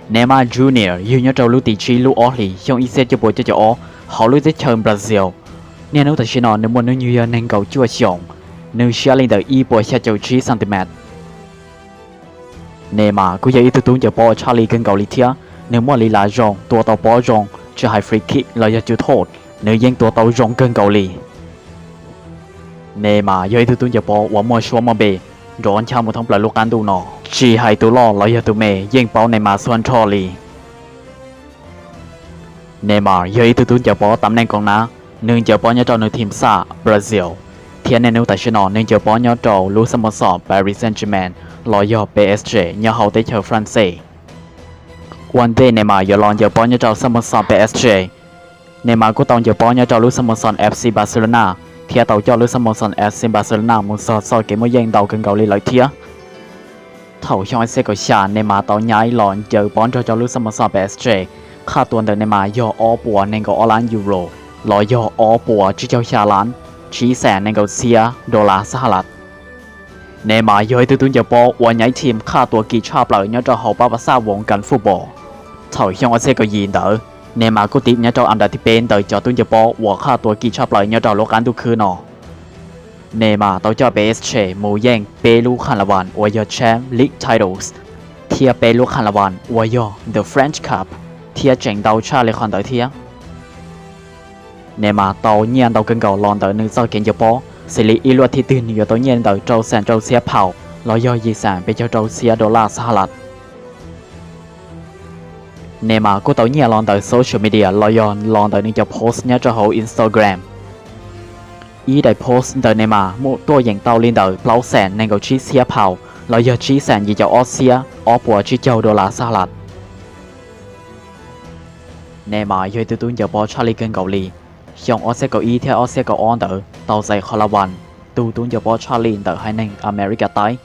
Neymar Junior yug nyob rau lub tim tsib lub ob hlis xyoo ib txhiab cuaj puas cuaj caum ob hauv lub teb chaws Brazil. Niaj hnub tam sim no nws muaj hnub nyoog yog nees nkaum cuaj xyoos, nws siab li ntawm ib puas xya caum tsib centimeter. Neymar kuj yog ib tug tub ncaws pob tshaj li kawg nkaus li thiab, nws muaj li lav zoo, tua tau pob zoo, tsis hais free kick los yog cub thoj, nws yeej tua tau zoo kawg nkaus li. Neymar yog ib tug tub ncaws pob uas muaj suab muaj npe nrov ncha mus thoob plaws lub qab ntuj no. Tsis hais tus loj los yog tus me yeej paub Neymar txhua nrho li. Neymar yog ib tug tub ncaws pob tam neej koom nab, nws ncaws pob nyob rau nws team xab Brazil, thiab niaj hnub tam sim no nws ncaws pob nyob rau lub xab mav xom Paris Saint-Germain los yog P S G nyob hauv teb chaws France. Ua ntej Neymar yuav los ncaws pob nyob rau xab mav xom P S G, Neymar kuj tau ncaws pob nyob rau lub xab mav xom F C Barcelona, thiab tau coj lub xab mav xom F C Barcelona mus txog txoj kev muaj yeej ntau kawg nkaus li lawm thiab. Thaum xyoo ib txhiab kaum xya Neymar tau nyaib los ncaws pob nrog rau lub xab mav xom P S G, qhaj tua ntawm Neymar yog ob puas nees nkaum ob lab euro, los yog ob puas tsib caug xya lab, tsib xees nees nkaum txhiab dollar xab ha las. Neymar yog ib tug tub ncaws pob uas nyaib team qhaj tua kim tshaj plaws nyob rau hauv pab pas xaj voos kas fub pos. Thaum xyoo ob txhiab kaum yim ntawd, Neymar kuj tim nyob rau as nram thib peb ntawm cov tub ncaws pob uas qhaj tua kim tshaj plaws nyob rau lub qab ntuj khwb no. Neymar tau coj P S G mus yeej peb lub khaj la vas uas yog Champions League titles, thiab peb lub khaj la vas uas yog the French Cup, thiab tseem ntau tshaj li qhov ntawd thiab. Neymar tau nyiaj ntau kawg nkaus los ntawm nws txoj kev ncaws pob, xws li ib luaj thib twg nws yuav tau nyiaj ntawm rau xees rau txhiab pound los yog yim xees peb caug rau txhiab dollar xab ha las. Neymar kuj tau nyiaj los ntawm social media los yog los ntawm nws cov post nyob rau hauv Instagram. Ib daim post ntawm Neymar muaj tuaj yeem tau li ntawm plaub xees nees nkaum tsib txhiab pound los yog tsib xees yim caum ob txhiab ob puas tsib caug dollar xab ha las. Neymar yog ib tug tub ncaws pob tshaj li kawg nkaus li. Xyoo ob txhiab kaum ib thiab ob txhiab kaum ob ntawd tau txais qhov la vas tus tub ncaws pob tshaj li ntawm haiv neeg America Taib,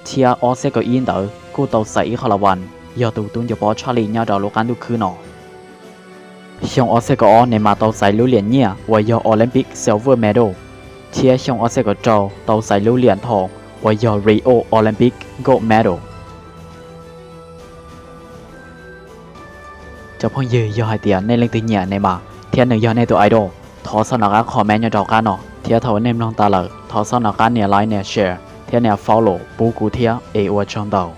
thiab ob txhiab kaum ib ntawd kuj tau txais ib qhov la vas yog tus tub ncaws pob tshaj li nyob rau lub qab ntuj khwb no. Xyoo ob txhiab kaum ob Neymar tau txais lub liam nyiaj uas yog Olympic Silver Medal, thiab xyoo ob txhiab kaum rau tau txais lub liam nthos uas yog Rio Olympic Gold Medal. Cov phooj ywg, yog hais tias nej leej twg nyiam Neymar thiab nws yog nej tus idol, thov txhob nco qab comment nyob rau qab no, thiab thaum nej mloog tas lawm thov txhob nco qab nias like, nias share thiab nias follow pub kuv thiab es ua tsaug ntau.